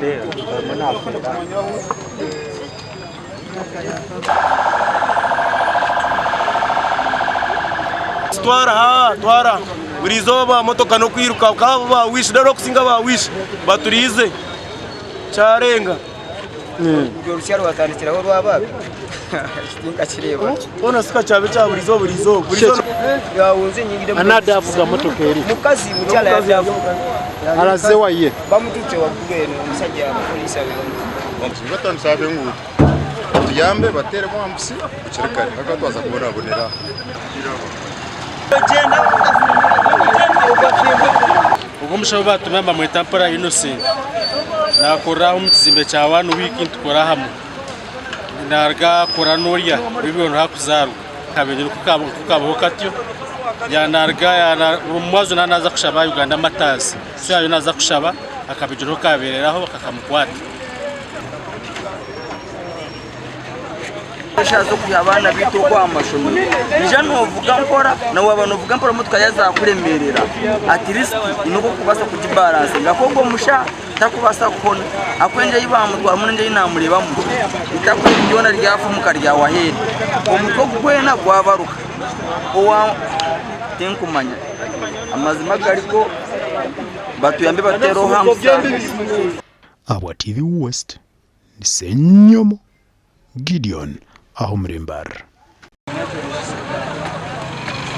Stella arimu nafeera. Twaraha twaraha buri izooba motoka n'okwiruka nkaabo ba wish reero okusinga ba wish baturiize kyarenga. Orwo orusya rwatandikiraho rwabaga tinkakireeba. Hoona si kakyaaba ekya buri izooba buri izooba buri izooba. Yahunze nyingire Ani ade avuga motoka eri? Mukazi mukyala yade avuga. Araze wa ye? Bamututse waggulu eno omusajja abapoliisi abe bamututte. Nibatandisa ab'enguuto batuyambe bateeremu ambusi bukiri kare ahakuba twaza kubonabonera aha. Ogu omushaho baatumire nibamweta Mpora Innocent. Naakorera aha omu kizimbe kya One Week nitukora hamwe. Naaruga kukora n'orya w'ebiro hakuzaarwa. Kabeire niko kabaho katyo. Yaanaruga omu mwazyo naaba naaza kushaba Uganda Martyrs. So yaabaire naaza kushaba akabegyeraho kaabeereraho kakamukwata. Pressure z'okwiha abaana baitu okwo aha mashomero. Ija novuga mpora na waaba novuga mpora emotoka yaaza kukuremeerera at least oine oku orikubaasa kugibaransinga kwonka omusha takubaasa kuhona ahabw'okuba enju ei baamutwaramu n'enju ei naamureebamu eitaka eri ryona ryafumuka ryawa aheeru omutwe ogu gwena gwabaruka owa tinkumanya amazima agarigo batuyambe batuteereho hamusa. Ahabwa TV West, ni Ssenyomo Gideon aha omuri Mbarara.